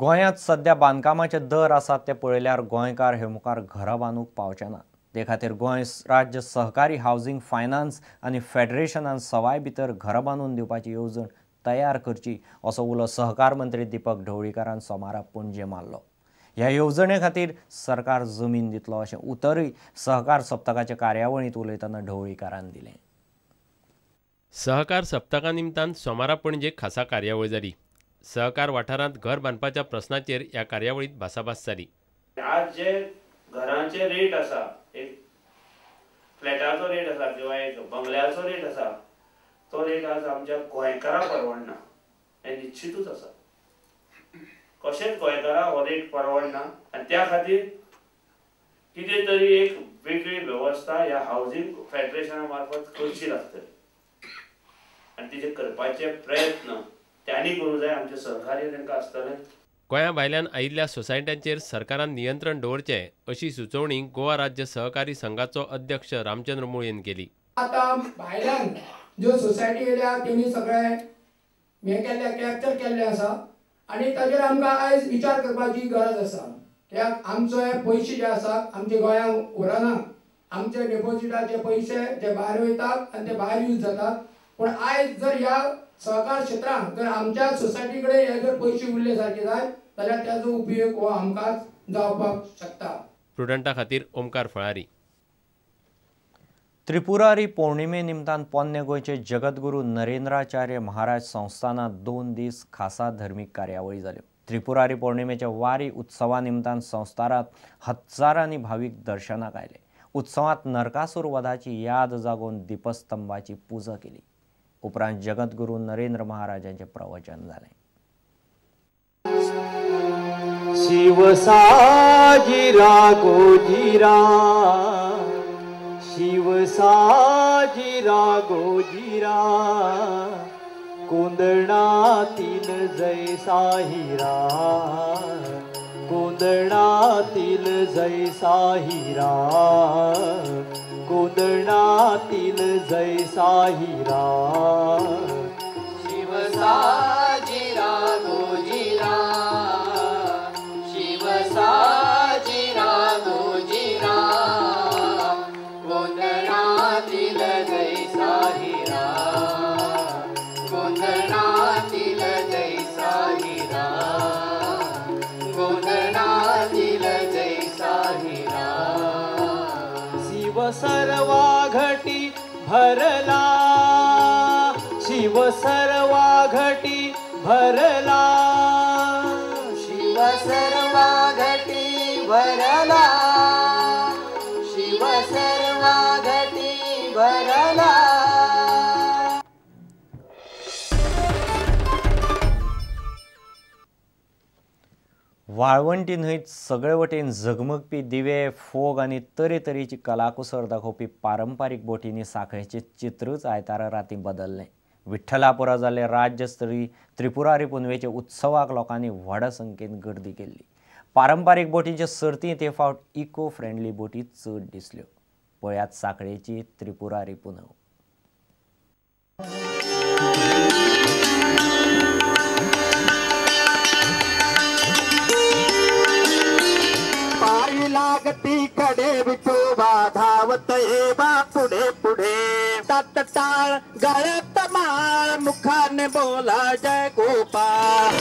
गोंयांत सध्या बांदकामाचे दर आसात ते पळयल्यार गोंयकार हे मुखार घरां बांदूंक पावचे ना. ते खातीर गोंय राज्य सहकारी हावजींग फायनान्स आनी फेडरेशनान सवाय भितर घरां बांदून दिवपाची येवजण तयार करची असो उलो सहकार मंत्री दीपक ढवळीकारान सोमारा पणजे मारलो. ह्या येवजणे खातीर सरकार जमीन दितलो अशें उतरूय सहकार सप्तकाचे कार्यावळींत उलयतना ढवळीकारान दिलें. सहकार सप्तका निमतान सोमारा पणजे खासा कार्यावळ जाली. सहकार वाठारांत घर बांदपाच्या प्रस्नाचेर ह्या कार्यावळींत भासाभास जाली. आज जे घरांचे रेट आसा, एक फ्लॅटाचो रेट आसा किंवा एक बंगल्याचो रेट आसा, तो रेट आज आमच्या गोंयकारां परवडना हें निश्चितूच आसा. कशेंच गोंयकारां हो रेट परवडना आनी त्या खातीर कितें तरी एक वेगळी वेवस्था ह्या हावजींग फेडरेशना मार्फत करची लागतली आनी तिचे करपाचे प्रयत्न त्यांनी करूंक जाय. आमचें सहकार्य तांकां आसतलें. गोंया भायल्यान आयिल्ल्या सोसायट्यांचेर सरकारान नियंत्रण दवरचें अशी सुचोवणी गोवा राज्य सहकारी संघाचो अध्यक्ष रामचंद्र मुळयेन केली. आतां भायल्यान ज्यो सोसायटी येयल्या तेणी सगळें हें केल्लें, कॅप्चर केल्लें आसा आनी ताजेर आमकां आयज विचार करपाची गरज आसा. कित्याक आमचे पयशे जे आसात आमचे गोंयांत उरना, आमचे डेपोजिटाचे पयशे जे भायर वयतात आनी ते भायर यूज जातात. पूण आयज जर ह्या सहकार क्षेत्रांत जर आमच्या सोसायटी कडेन हे जर पयशे उरले सारके जायत जाल्यार त्याचो उपयोग हो आमकांच जावपाक शकता. प्रुडंटा खातीर ओमकार फळारी. त्रिपुरारी पौर्णिमे निमतान पोन्ने गोंयचे जगद्गुरू नरेंद्राचार्य महाराज संस्थानांत 2 दीस खासा धर्मीक कार्यावळी जाल्यो. त्रिपुरारी पौर्णिमेच्या वारी उत्सवा निमतान संस्थानांत हजारांनी भावीक दर्शनाक आयले. उत्सवांत नरकासूर वधाची याद जागोवन दीपस्तंभाची पुजा केली. उपरांत जगद्गुरू नरेंद्र महाराजांचे प्रवचन जालें. शिवसाजिरा गोजिरा, शिवसाजिरा गोजिरा, कोंदणातील जैसा हिरा, कोंदणातील जैसा हिरा, कोंदणातील जैसा हिरा, शिवसाजिरा गोजिरा, शिवसाजिरा गोजिरा, कोंदणातील जैसा हिरा, कोंदणातील जैसा हिरा, कोंदणातील जैसा हिरा. शिव सर्वा घटी भरला, शिव सर्वा घटी भरला, शिव सर्वा घटी भरला, शिव सर्वा घटी भरला. वाळवंटी न्हंयत सगळे वटेन झगमगपी दिवे, फोग आनी तरेतरेची कलाकुसर दाखोवपी पारंपारीक बोटींनी सांखळेचें चित्रूच आयतारा राती बदल्लें. विठ्ठलापुरा जाल्ले राज्यस्तरीय त्रिपुरारी पुनवेच्या उत्सवाक लोकांनी व्हड संख्येन गर्दी केल्ली. पारंपारीक बोटींचे सर्तींत हे फावट इको फ्रेंडली बोटी चड दिसल्यो. पळयात सांखळेची त्रिपुरारी पुनव. लागती कडे विठोबा धावत येवा पुढे पुढे, तात टाळ गळ्यात माळ मुखाने बोला जय गोपाळ.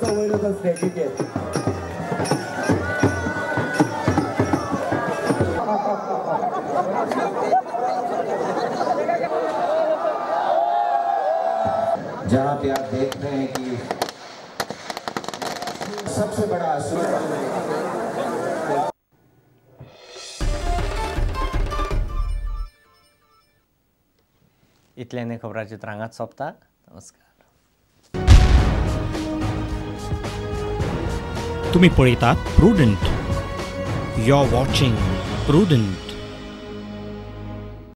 मातसो वयलो तो स्टेजीचेर. जहाँ पे आप देख रहे हैं कि सबसे बड़ा असुर इतल्याने खबराचित्र हांगाच सोंपता. नमस्कार. तुम्ही पळयतात Prudent. You are watching Prudent.